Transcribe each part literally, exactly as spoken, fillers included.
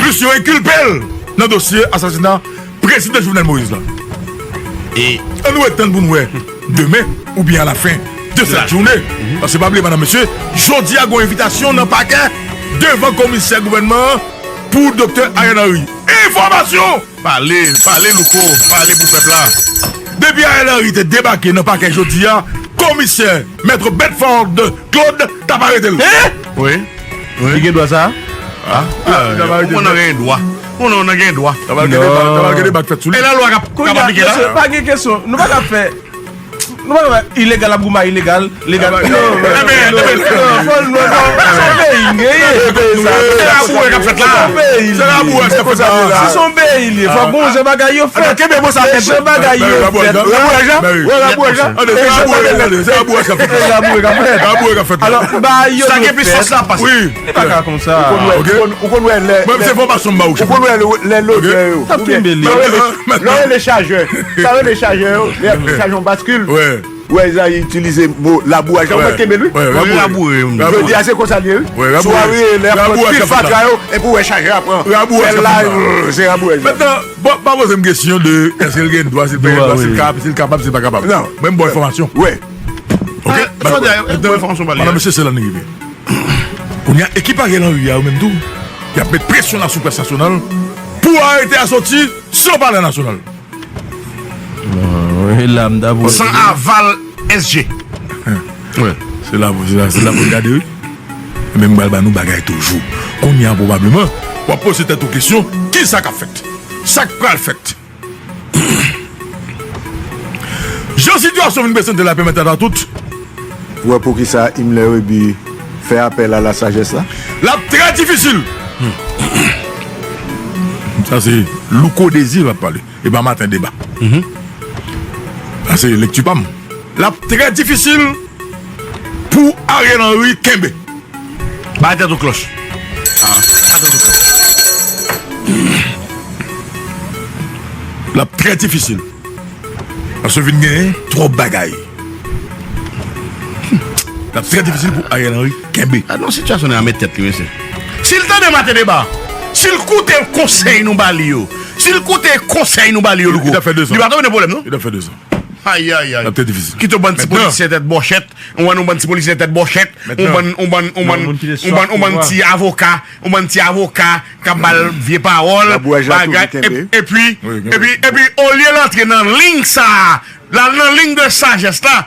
Enstitisyon enkilpe l nan dosye asasina prezidan Jovenel Moïse la. E ann ret tann pou n wè demen oubyen alafen de sèt jounen. Paske pa bliye, madanm, mesye, jodi a gen yon envitasyon nan pakè devan komisè gouvènman an pou Doktè Ariel Henry. Enfòmasyon! Pale, pale, Louko, pale pou pèp la. Depi Ariel Henry te debake nan pakè jodi a, komisè Mèt Bedford Claude t ap arete l. Wi. Li gen dwa sa? Ah, ah, ou nan gen dwa. Ou nan gen dwa. Tabal gen deba, tabal gen deba k fèt sou li. E lalwa k ap, k ap aplike la? Kounye a, mesye, pa gen kesyon. Nou pa ka fè, nou pa ka fè ilegal ap goumen ilegal, legal. Non, non, non, fò l, non, fò l. Se yon peyi n genyen. Se laboure k ap fèt la. Se yon peyi n ye. Se laboure k ap fèt la. Se yon peyi n ye. Fò gon jan bagay yo fèt. Kenbe mo sa tèt. Jan bagay yo fèt. Laboure k ap fèt. Laboure k ap fèt. Laboure k ap fèt. Alò, ba yo dwe fèt. Li pa ka konsa. Ou konn wè, ou konn, ou konn wè lè, mwen se enfòmasyon m ba ou, ou konn wè lè, lè lodè yo. T ap kenbe li. Lè yo rele, lè yo rele chajè. Sa yo rele chajè yo. Lè y ap chaje yon baskil. Wè, sa y itilize mo labouraj la. Ou mèt kenbe l, wi. Wi, laboure. Jodi a, se konsa l ye, wi. Si w a rive lè y ap pran pil fatra yo, epi w wè chajè a pran. Fè l la, se labouraj la. Mentnan, bon, pa poze m kesyon de èske l gen dwa, si l pa gen dwa, si l ka, si l kapab, si l pa kapab. Non. Mwen, m ba w enfòmasyon. Wi. Ok? Madanm, mesye, se la n rive. Kounye a, ekip Ariel Henry a yo menm tou, y ap met presyon nan sou près nasyonal pou arete a soti san Palè Nasyonal. San aval S G. Se la, se la, se la pou n gade, wi. Men m pral ba nou bagay toujou. Kounye a, pwobableman, w ap poze tèt ou kesyon, kisa k ap fèt? Sa k pral fèt? Jan sitiyasyon vin prezante la, pèmèt a tout. Ou wè poukisa Himmler Réby fè apèl a la sajès la? L ap trè difisil. Sa se Louko Désir k ap pale. E pa Maten Deba. Sa se lekti pa m. L ap trè difisil pou Ariel Henry kenbe. Bay tèt ou klòch. Bay tèt ou klòch. L ap trè difisil. Paske vin genyen twòp bagay. L ap trè difisil pou Ariel Henry kenbe. A non, sitiyasyon nan met tèt li, mesye. Si l tande Maten Deba, si l koute konsèy nou ba li yo, si l koute konsèy nou ba li yo, Louko, li pa t ap gen pwoblèm, non? Li t ap fè dezan. Ayayay. L ap trè difisil. Kite yon bann ti polisyen tèt bòchèt, yon bann, yon bann ti polisyen tèt bòchèt, yon bann, yon bann, yon bann, yon bann, yon bann ti avoka, yon bann ti avoka k ap ba l vye pawòl, bagay, epi, epi, epi, olye l antre nan liy sa a, l al nan liy de sajès la,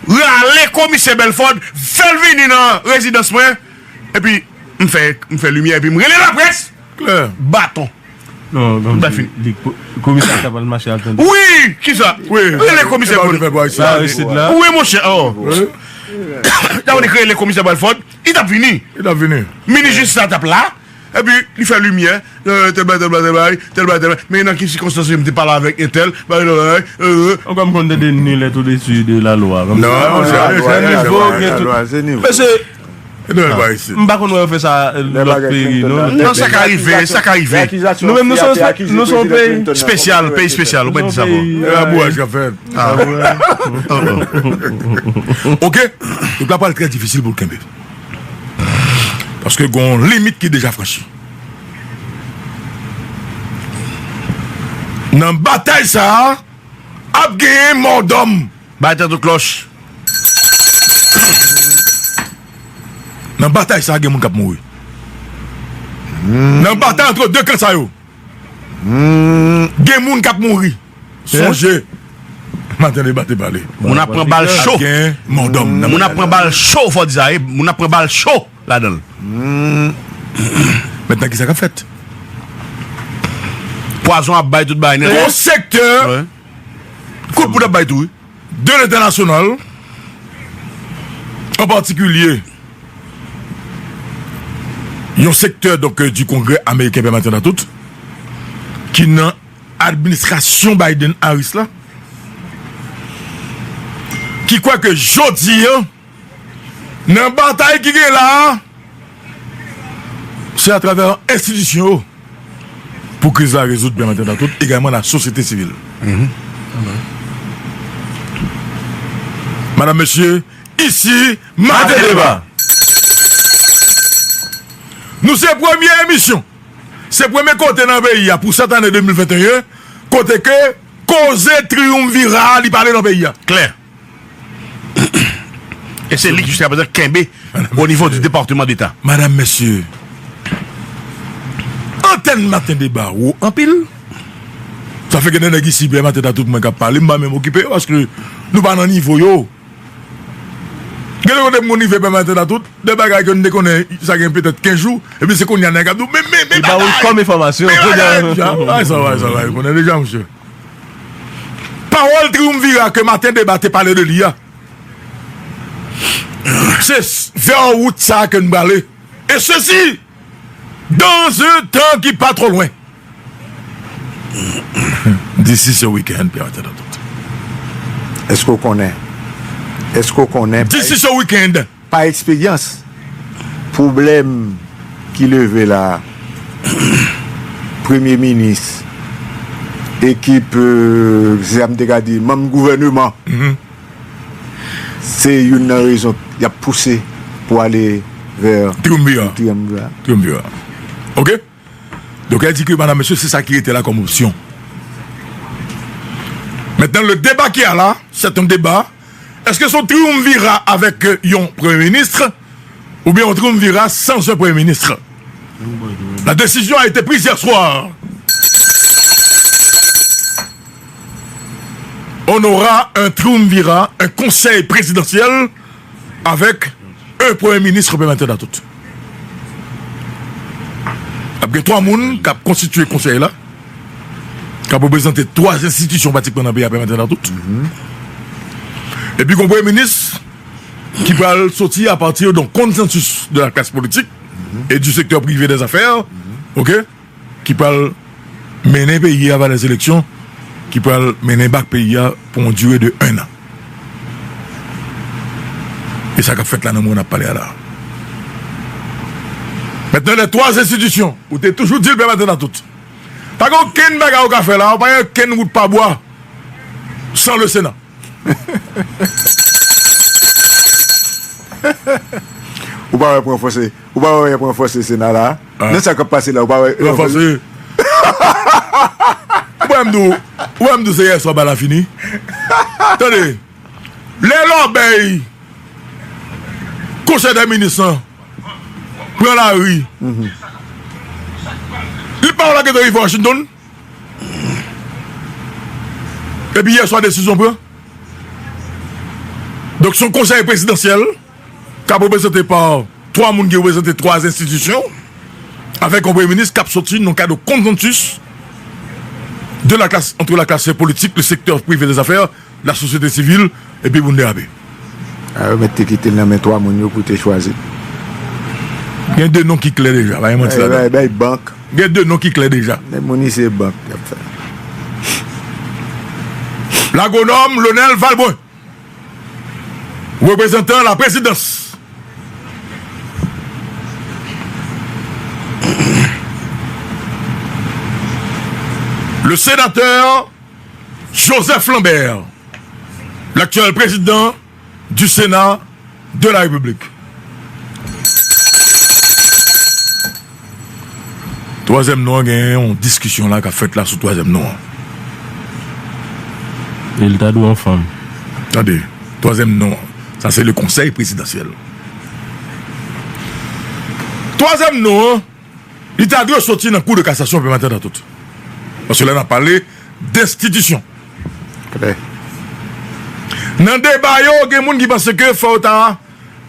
rale komisè Belford, fè l vini nan rezidans mwen, epi m fè, m fè limyè, epi m rele laprès, baton. Non, non, li, komisè a ta pral mache al tande. Wi, kisa? Wi. Rele komisè Paul. Wi, monchè, oh. Sa vle di ke rele komisè Belford, li t ap vini. Li t ap vini. Minis jistis la t ap la, epi li fè limyè, tèl bagay, tèl bagay, tèl bagay, tèl bagay. Men nan ki sikonstans m te pale avèk entèl, bagay, bagay. Ankò m konn tande nul est au-dessus de la loi. Non, se nivo gen tout. Mesye, M pa konn wè yo fè sa lòt peyi, non. Non, sa ka rive, sa ka rive. Nou menm, nou se, nou se yon peyi espesyal, peyi espesyal, ou mèt di sa, bon. Labouraj k ap fèt. Ok? Donk, la pral trè difisil pou l kenbe. Paske gen yon limit ki deja franchi. Nan batay sa a, ap genyen mòdòm. Bay tèt ou klòch. Nan batay sa a, gen moun k ap mouri. Nan batay antre de kan sa yo, gen moun k ap mouri. Sonje, Maten Deba te pale. Moun ap pran bal cho. Ap gen mòdòm nan. Moun ap pran bal cho, fò di sa, wi. Moun ap pran bal cho ladan l. Mentnan, kisa k ap fèt? Pwazon ap bay tout bagay nèt. Yon sektè, kout poud ap bay tou, wi. De lentènasyonal, an patikilye, yon sektè, donk, euh, du Congrès américain, pèmèt a tout, ki nan administrasyon Biden-Harris la, ki kwè ke jodi a, nan batay ki gen la a, se atravè enstitisyon yo pou kriz la rezoud, pèmèt a tout, egalman la sosyete sivil. Madanm, mesye, isi, Maten Deba. Nou se premye emisyon. se premye kote nan peyi a pou sèt ane de mil venteyen, kote ke koze triyonvira a li pale nan peyi a. Klè. E se li ki jiska prezan kenbe o nivo di Depatman Deta. Madanm, mesye, antèn Maten Deba wo anpil. Sa fè gen de nèg isi, Maten Deba, tout mwen k ap pale, m pa menm okipe yo, paske nou pa nan nivo yo. Gen de kote moun rive, Maten Deba, tout de bagay ke nou te konnen, sa gen petèt kenz jou, epi se kounye a nèg ap di w, men, men, men, li ba ou bagay, kòm enfòmasyon, men kounye a bagay, deja, bagay sa, bagay sa, bagay, konnen deja, mesye. Pawòl triyonvira ke Maten Deba te pale de li a, se s-, vè wout sa a ke n prale. E sesi, dans un temps ki pa twò lwen. D'ici ce week-end, Pierre Maten Deba, tout. Èske w konnen? Èske w konnen? D'ici ce week-end. Pa eksperyans, pwoblèm ki leve la, premye minis, ekip, euh, se sa m te ka di, manm gouvèneman, se youn nan rezon y ap pouse pou ale vè triyonvira. Triyonvira. Triyonvira. Oke? Donk, elle dit que, madame, monsieur, c'est ça qui était là comme option. Maintenant, le débat qui est là, c'est un débat. Est-ce que c'est un triumvirat avec, euh, un premier ministre ou bien un triumvirat sans un premier ministre? La décision a été prise hier soir. On aura un triumvirat, un conseil présidentiel avec un premye minis, Pè Maten Deba, tout. Ap gen twa moun k ap konstitye konsèy la, k ap reprezante twa enstitisyon pratikman nan peyi a, Pè Maten Deba, tout. Epi gon premye minis ki pral soti à partir d'un consensus de la classe politique et du secteur privé des affaires, oke? Ki pral mennen peyi a vè lèzeleksyon, ki pral mennen bak peyi a pou yon dire de enn an. E sa k ap fèt la nan moman n ap pale a la. Mentnan, lè twa enstitisyon, ou te toujou di l, Pè Maten Deba, tout. Pa gen okenn bagay ou ka fè la, ou pa gen okenn wout pa bwa san le Sena. Ou pa wè pran fòse, ou pa wè pran fòse Sena la. Nan sa k ap pase la, ou pa wè ranfòse. Ou pa wè m di w, ou wè m di w se yèswa bal la fini. Tande, lè lòbèy konsèy dè minis lan pran lari, li pa wè l gentan rive Washington. Epi yèswa desizyon pran. Donk, se yon konsèy prezidansyèl k ap reprezante pa twa moun ki reprezante twa enstitisyon, avèk yon premye minis k ap soti nan kad konsansis de la classe, entre la classe politique, le secteur privé des affaires, la société civile, epi moun derape. A, yo mèt te kite l nan men twa moun yo pou te chwazi. Gen de non ki klè deja, pa gen manti ladan. Bay, bay bank. Gen de non ki klè deja. Men moun isi se bank y ap fè. Lagwonòm Lonel Valbrun, reprezantan laprezidans. Le sénateur Joseph Lambert, l'actuel président du Sénat de la République. Twazyèm non an, gen yon diskisyon la k ap fèt la sou twazyèm non an. E l ta dwe yon fanm. Tande, twazyèm non an, sa se le konsèy prezidansyèl. Twazyèm non an, li ta dwe soti nan Kou de Kasasyon, Pè Maten Deba, tout. Paske la n ap pale d enstitisyon. Nan deba yo, gen moun ki panse ke fò yo ta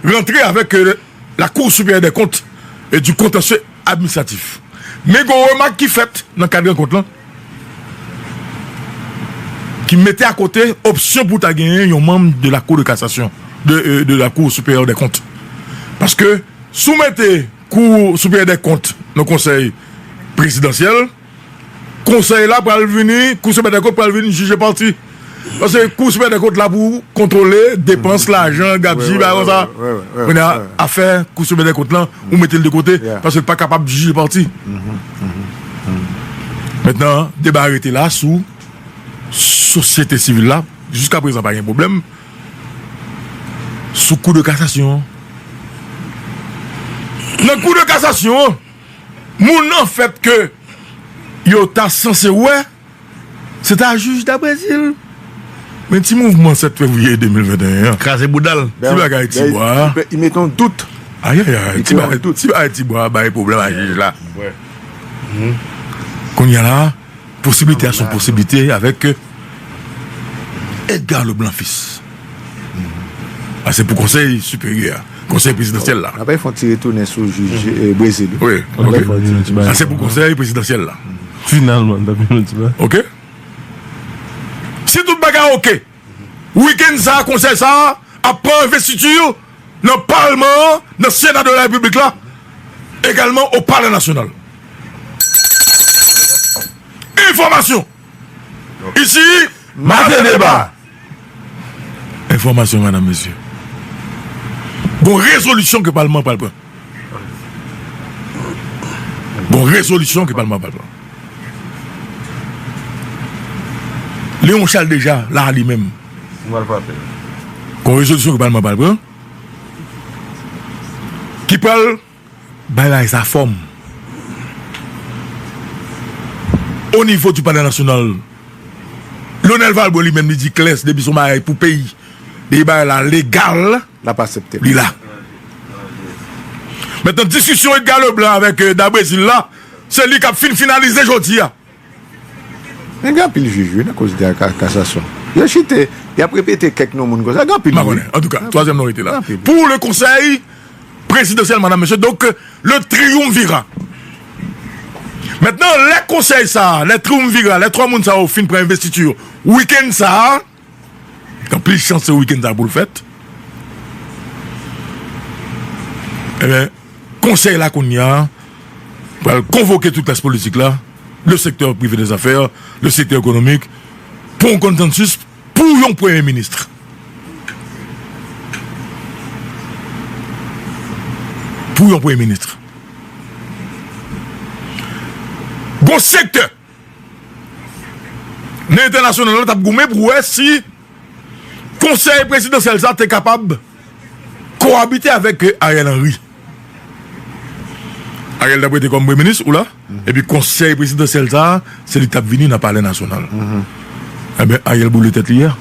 rantre avèk, euh, la Cour supérieure des comptes et du contentieux administratif. Men gon remak ki fèt nan kad rankont lan, ki mete akote opsyon pou ta genyen yon manm de la Cour de cassation, de, euh, de la Cour supérieure des comptes. Paske si w mete Cour supérieure des comptes nan konsèy prezidansyèl, konsèy la pral vini, Kou Siprèm dè Kont pral vin jije pati. Paske Kou Siprèm dè Kont la pou kontwole depans, lajan, gabji, bagay konsa. Kounye a, afè Kou Siprèm dè Kont lan, ou mete l de kote, paske l pa kapab jije pati. Mentnan, deba rete la sou sosyete sivil la. Jiska prezan, pa gen pwoblèm. Sou Kou de Kasasyon an. Nan Kou de Kasasyon an, moun an fèt ke yo ta sanse wè, se ta jij Dabrésil. Men ti mouvman sèt fevriye de mil venteyen an. Kraze bouda l. Ti bagay ti bwa. Li met yon dout. Ayayay, ti bagay ti bwa bay pwoblèm a jij la. Kounye a la, posiblite a se yon posiblite avèk Edgar Leblanc Fils. A se pou konsèy siperyè a, konsèy prezidansyèl la. N ap fè yon ti retounen sou jij Brezil. Wi, ok. A se pou konsèy prezidansyèl la. Finalman, n ap yon ti pa. Ok. Si tout bagay ok, wikenn sa a, konsèy sa a ap pran envestiti nan palman an, nan Sena de la Repiblik la, egalman o Palè Nasyonal. Enfòmasyon. Isi, Maten Deba. Enfòmasyon, madam, mesye. Gon rezolisyon ke palman pral pran. Gon rezolisyon ke palman pral pran. Léon Charles deja la li menm. Gon rezolisyon ke palman pral pran. Ki pral bay bagay sa fòm. O nivo di Palè Nasyonal, Lionel Valbrun li menm li di klè, depi se yon bagay pou peyi, depi bagay la legal, l ap aksepte. Li la. Mentnan, diskisyon Edgar Leblanc avèk Dabrésil la, se li k ap fin finalize jodi a. Men gen anpil jij wi nan kou de kasasyon. Yo chite, y ap repete kèk non moun konsa. Gen anpil. M pa konnen. Antouka, twazyèm non rete la. Pou le konsèy prezidansyèl, madam, mesye, donk, le triumvirat. Mentnan, lè konsèy sa a, lè triumvirat, lè twa moun sa yo fin pran envestiti yo, wikenn sa a, gen anpil chans se wikenn sa a pou l fèt. Ebyen, konsèy la kounye a pral konvoke tout klas politik la, le secteur privé des affaires, le secteur économique, pou yon konsansis pou yon premye minis. Pou yon premye minis. Gon sektè nan entènasyonal la t ap goumen pou wè si konsèy prezidansyèl sa te kapab kowabite avèk Ariel Henry. Ariel t ap rete kòm premye minis, ou la? Epi konsèy prezidansyèl sa a, se li k t ap vini nan Palè Nasyonal. Ebyen, Ariel boule tèt li yè.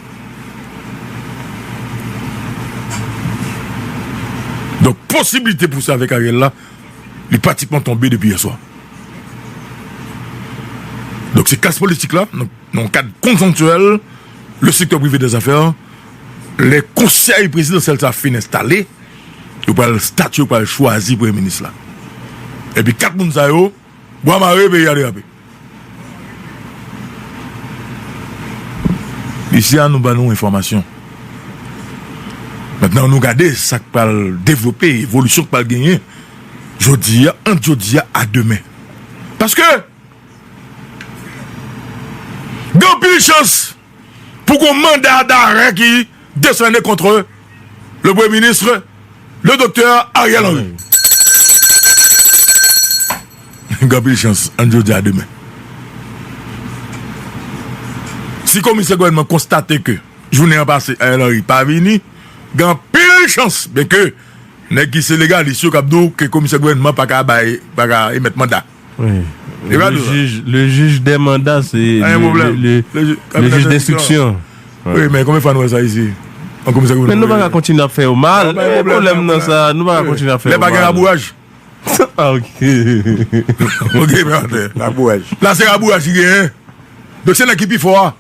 Donk, posiblite pou sa avèk Ariel la, li pratikman tonbe depi yè swa. Donk, se klas politik la, nan, nan yon kad konsansyèl, le secteur privé des affaires, lè konsèy prezidansyèl sa fin enstale, yo pral statye, yo pral chwazi premye minis la. Epi kat moun sa yo, bwa mare, peyi a derape. Isi a, nou ban nou enfòmasyon. Mentnan, nou gade sa k pral devlope, evolisyon k pral genyen jodi a, ant jodi a a demen. Paske, gen anpil chans pou gon manda darè ki desène kont le premye minis, le doktè Ariel Henry. Gen anpil chans, ant jodi a demen. Si komisè gouvènman konstate ke jounen an pase, Ariel Henry pa vini, gen anpil chans, byenke nèg ki se legalis yo k ap di w ke komisè gouvènman pa ka bay, pa ka emèt manda. Wi. Le jij, le jij dè manda, se le jij denstriksyon. Wi, men konbyen fwa nou wè sa isi? An komisè gouvènman. Men nou pa ka kontinye ap fè yo mal. Pwoblèm nan sa, nou pa ka kontinye ap fè yo mal. Lè pa gen rabouraj. Ah, ok. Ok, men atè. Rabouraj. La, se rabouraj ki genyen. Donk, se nèg ki pi fò a.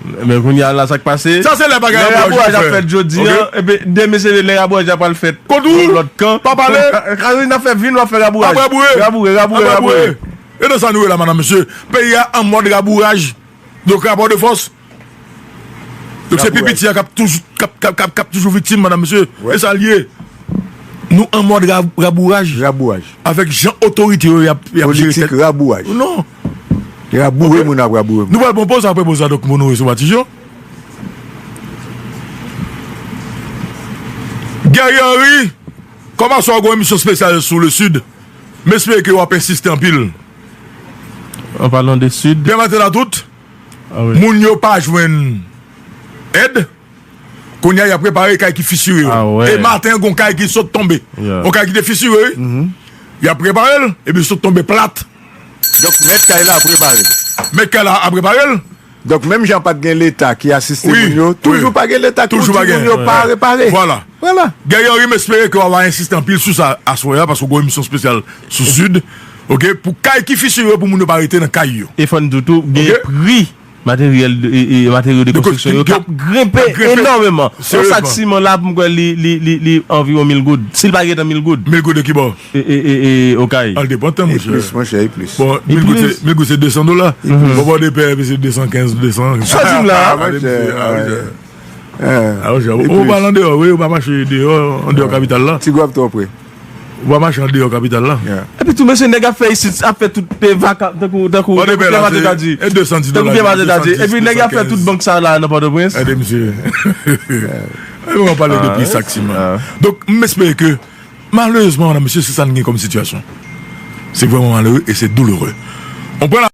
Men kounye a la, sa k pase? Sa se lè bagay rabouraj ap fèt jodi an, epi demen se lè rabouraj la pral fèt kont ou, lòt kan. Pa pale. Ka, ka, n ap fè vin, w ap fè rabouraj. Ap raboure. Raboure, raboure, raboure. E nan sa nou ye la, madam, mesye. Peyi a an mòd rabouraj. Donk, rapò de fòs. Donk, se pi piti a k ap toujou, k ap, k ap, k ap, k ap toujou viktim, madam, mesye. E sa l ye. Nou an mòd ra-, rabouraj. Rabouraj. Avèk jan otorite yo y ap, y ap jere tèt. Politik rabouraj. Non. Raboure moun ap raboure moun. Nou pral pran poz, apre poz la, donk, nou resevwa Ti Jan. Guerrier Henry, kòm aswè a gon emisyon espesyal sou le Sud, m espere ke w ap ensiste anpil. An palan de Sid. Pè Maten Latout, moun yo pa jwenn èd. Kounye a, y ap repare kay ki fisire yo. E maten, gon kay ki sot tonbe. Yon kay ki te fisire, wi. Y ap repare l, epi sot tonbe plat. Donk, mèt kay la ap repare l. Mèt kay la ap repare l. Donk, menm jan pa t gen Leta ki asiste moun yo, toujou pa gen Leta ki pou di moun yo pa repare. Vwala. Vwala. Guerrier Henry, m espere ke w ap ensiste anpil sou sa aswè a, paske w gen yon emisyon espesyal sou Sid, oke, pou kay ki fisire yo, pou moun yo pa rete nan kay yo. E fò n di w tou, gen pri materyèl de, e, e, materyo de konstriksyon yo k ap grenpe enòmeman. Yon sak siman la, pou m kwè li, li, li, li anviwon mil goud. Si l pa gentan mil goud. Mil goud de ki bò? E, e, e, e, Okay. Al depann tan, monchè. E plis, monchè, e plis. Bon, mil goud se, mil goud se de san dola. Bon, bò de pè, se de san kenz, de san. Sa di m la. Ah, monchè, ah, monchè. Ah, monchè. Ou pa al andeyò, wi, ou pa mache deyò, andeyò kapital la. Ti gwa ap twò pre. Ou pa mache andeyò kapital la. Epi tou, mesye, nèg ap fè isit, ap fè tout te vaka, tankou, tankou, tankou Pierre Mathieu ta di. E de san dis dola. Tankou Pierre Mathieu ta di. Epi nèg ap fè tout bank sa la nan Pòtoprens. Gade, mesye. E, w ap pale de pri sak siman. Donk, m espere ke, malerezman, medam, mesye, se sa n gen kòm sitiyasyon. Se vrèman malere e se doulere. On pran